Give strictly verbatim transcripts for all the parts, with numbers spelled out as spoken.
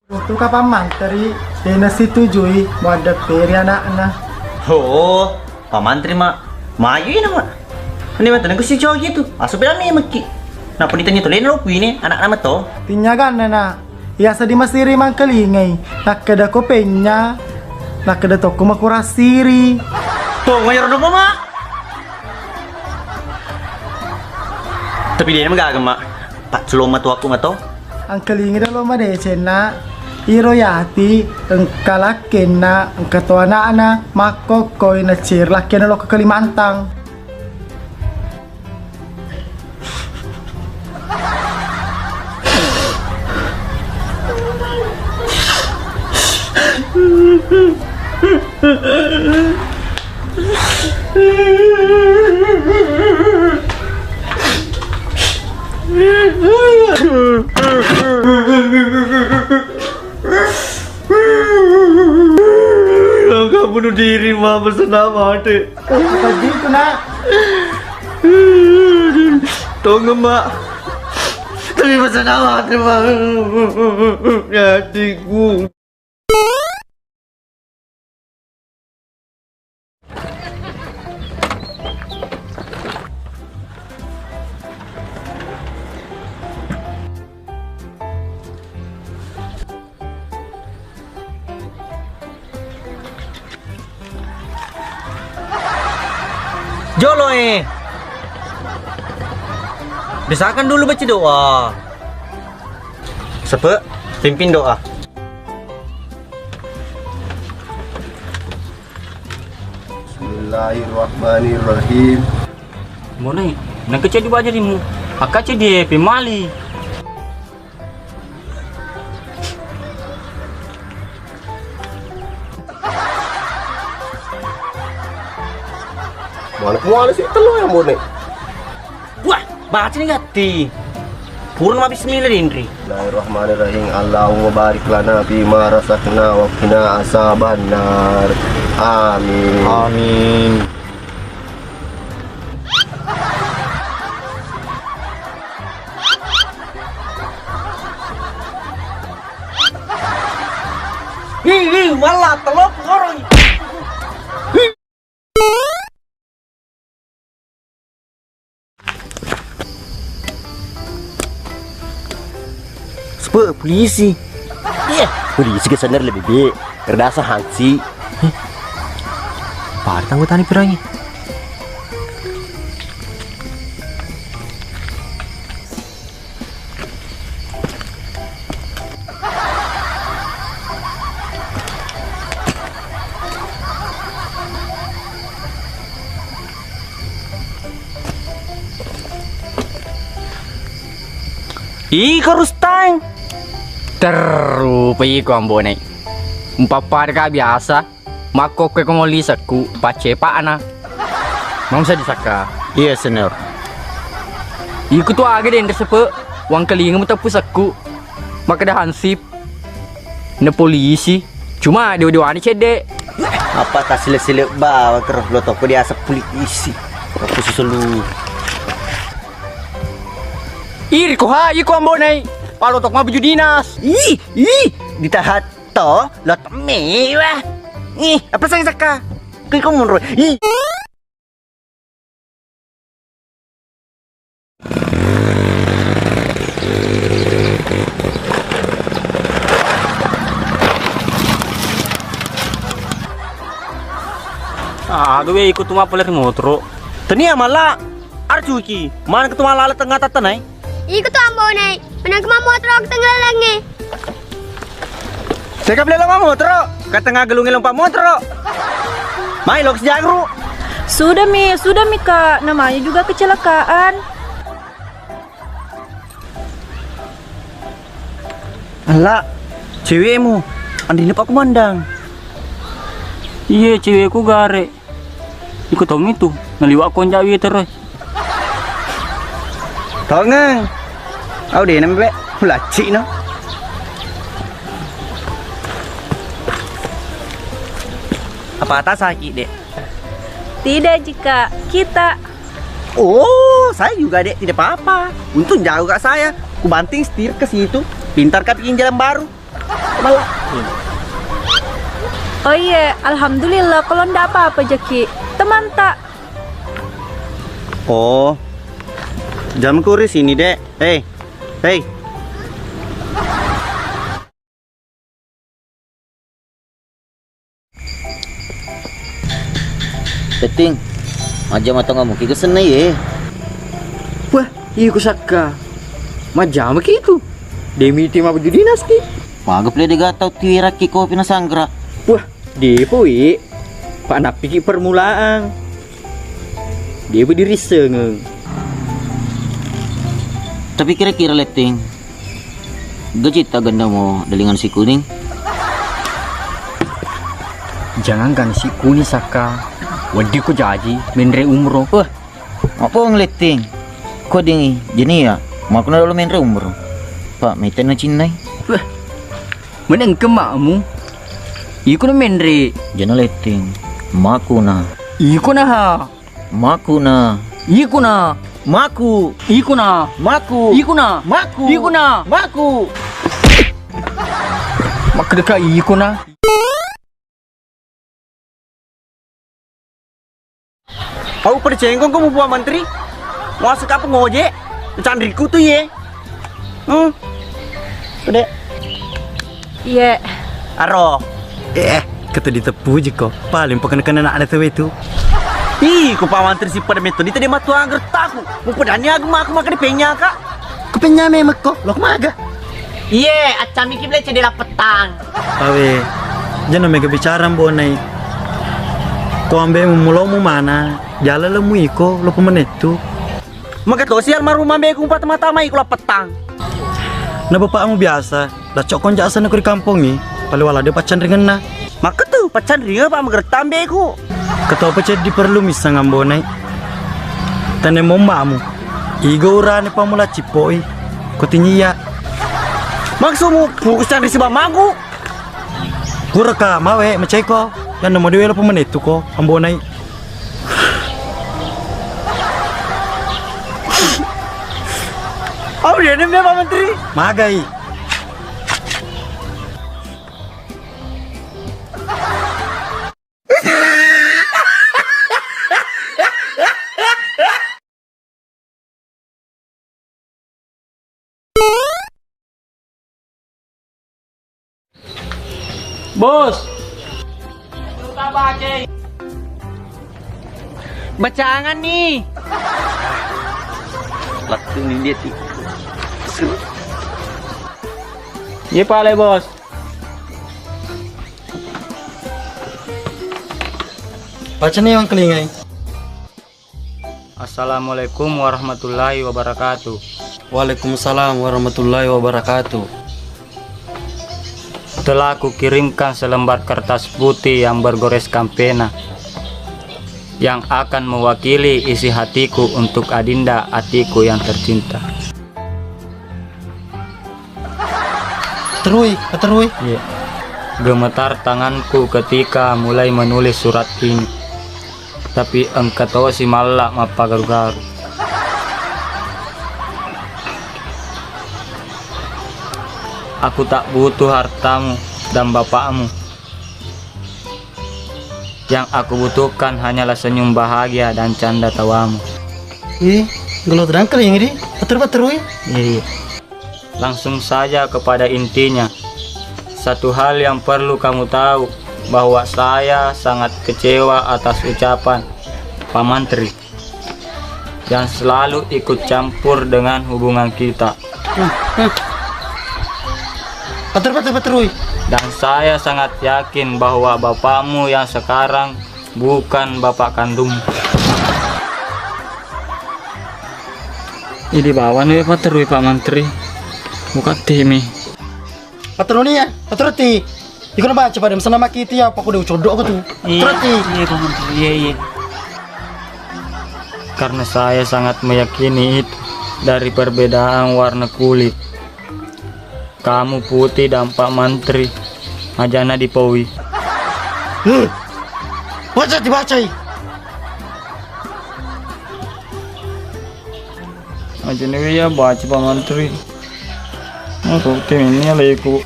Itu kapang manteri, dena situjui muaddepperi anakna. Oh, pamantri ma. Mayu ina ma. Ini mah tenang si cogi tu. Asu pira mi mekki. Napa ditanya tu lena lo kuine anakna meto. Tinyaganna na. Iya sedi masiri mangkelingai. Nakkeda ko penya. Nakkeda tokko makurang siri. Tuh, ngayar nopo ma. Tapi dia magaga ma. Pak celoma tu aku mato. Angkelingi dolo madecenna, iro yati engka lakkenna, engka to anakna, makkokkoi nacir lakkenna lo ke Kalimantan. Engka bunuh diri, ma, bersama mati. Apa gitu, Nak? Tolong, Mak. Tapi bersama mati, Mak. Adikku. Jolo e. Biasakan dulu baca doa. Sepe, pimpin doa. Bismillahirrahmanirrahim. Mone, nengka ceddi bajarimu. Akka ceddi e pemali. Mana muala si telo ya, Mone? Wah, baca ni gatti. Purna ma bismillah, Dendri. Bismillahirrahmanirrahim. Allahumma barik lana fi ma razaqna wa qina azabannar. Amin. Amin. Hi, hi, malla, tello, ngoroi. Sepe, polisi. Iya, polisi ke sana lebih be. Kerdasa hansi. Pada tanggung tani pirangi. Iko Rustang. Terrupa iko Ambonai. Umpappada ka biasa. Makkokkoe ko mollisekku, paccepa'na. Mausa disakka? Iya, senior. Iko tu aga dende sepe, wangkalinga muteppu sekku. Makkeda hansip. Na polisi. Cuma dewa-dewane cedde. Apa tasile-sile bawa kero lo toko diaseng polisi. Aku susulu. Iri ko ha, iko Ambonai. Palo tok mabaju dinas. Ih, ih, ditahat. To, lo to mewah. Ih, apa saya saka? Kui ko munro. Ih. Aduh, we, iko tu mappaler motoro. Tania mala. Arcuki, mana ketu mala tengah tatanai? Iko tu Ambonai. Menang kemamotoro ke tengah lengnge. Teka beli lomba motoro, ka tengah gelungnge lompat motoro. Mai lo sejagru. Sudah mi, sudah mi, Kak. Namanya juga kecelakaan. Ala, cewekmu, andina pak kumandang. Iya, cewekku gare. Iko tommi tu, naliwa konjawi terus. Tongeng. Au de nambe, lacci no. Apa atas sakit, Dek? Tidak, Jika. Kita. Oh, saya juga, Dek, tidak apa-apa. Untung jauh gak saya. Kubanting setir ke situ. Pintar kau bikin jalan baru. Bala. Oh iye, alhamdulillah kalau ndak apa-apa jaki. Temanta. Oh. Jam ku ri sini, Dek. Hei. Hei. Letting, majjama tongamu ki gesenna ye. Wah, iko sakka. Majjama ki itu. Demi tema baju dinas ki. Maga pole de gatau tiwirakki kopi na sanggra. Wah, depo wi. Pak napiki permulaan. Depo dirissengeng. Tapi kira-kira Letting, gajitta gandamo dalingan si Kuning? Jangankan si Kuning sakka, wedding ko jaji menre umroh. Wah, mappong Letting. Ko dingi jenia, makuna dolo menre umroh. Pak, meten na cinnai. Wah, meneng ke makmu. Iko na menre. Jana Letting. Makuna. Iko na ha. Makuna. Ikuna. Maku. Ikuna. Maku. Ikuna. Maku. Ikuna. Maku. Makkedaka ikuna. Au pada cengkong ko mu Pak Mantri. Muaseng ka pengoje. Canriku tu ye. Hmm. Pede. Iye. Aro. Eh, kete diteppuji ko. Paling pakenna-kenna anak dewe tu. Ih, ko Pak Mantri si pada metodi tadi matu angger taku. Mu pedani aku maku makan penya ka. Ku penya memang ko. Lo maga. Iye, accami ki bele cedela petang. Awe. Jana mega bicara mbonai. Ko ambe mu mulo mu mana? Jala lemu iko lo pemenettu. Mega tosi almarhum ambeku patama-tamai kula petang. Na bapakmu biasa, lacok konjak asenna ko ri kampongngi, pale wala de paccanringenna. Makketu paccanringe Pak magerta ambeku. Ketua peceddi perlu misseng ambonai. Tane mommamu. Iga urane pamula cippoi. Ko tinyiya. Maksumu pukus canri sibamaku. Puraka mawe macai ko. Yanno mode welo pemenettu ko ambonai. Au dia ni Pak Menteri. Magai. Bos. Bacangan nih. Langsung dia ti. Iya pale bos. Baca nih yang kelingai. Assalamualaikum warahmatullahi wabarakatuh. Waalaikumsalam warahmatullahi wabarakatuh. Telah kukirimkan selembar kertas putih yang bergoreskan pena yang akan mewakili isi hatiku untuk Adinda Atiku yang tercinta. Terui, terui. Iya. Gemetar tanganku ketika mulai menulis surat ini. Tapi engka tosi malla mappagaru-garu. Aku tak butuh hartamu dan bapakmu. Yang aku butuhkan hanyalah senyum bahagia dan canda tawamu. Ih, gelo terang kering di. Betul betul. Iya, iya. Langsung saja kepada intinya. Satu hal yang perlu kamu tahu, bahwa saya sangat kecewa atas ucapan Pak Mantri yang selalu ikut campur dengan hubungan kita. Pater, pater, pater, woi. Dan saya sangat yakin bahwa bapakmu yang sekarang bukan bapak kandung. Idi bawang nih paterui Pak Mantri. Buka timi. Pateruni ya, pateruti. Iko na baca pada mesena makiti ya, apa aku udah codok aku tuh. Iya, paterruti. Iya, Pak Mantri. Iya, iya. Karena saya sangat meyakini itu dari perbedaan warna kulit. Kamu putih dan Pak Mantri. Ajana dipowi. Huh. Baca dibacai. Ajana ya baca Pak Mantri. Aku tim ini ya leku.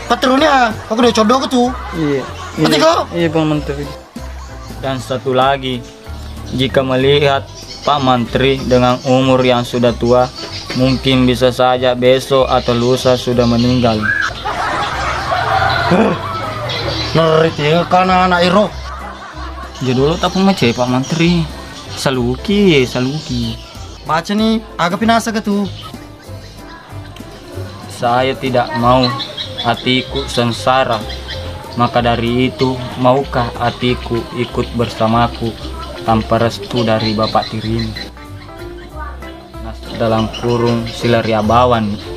Patruni ah, aku udah codok tu. Iya. Mati kau? Iya, Pak Menteri. Dan satu lagi, jika melihat Pak Mantri dengan umur yang sudah tua, mungkin bisa saja besok atau lusa sudah meninggal. Neriti kana anak iro. Jadolo tak pemace Pak Mantri. Saluki, saluki. Baca nih, aga pinasa ke tu. Saya tidak mau hatiku sengsara. Maka dari itu, maukah hatiku ikut bersamaku tanpa restu dari Bapak Tirini? Nas dalam kurung Silaria Bawan.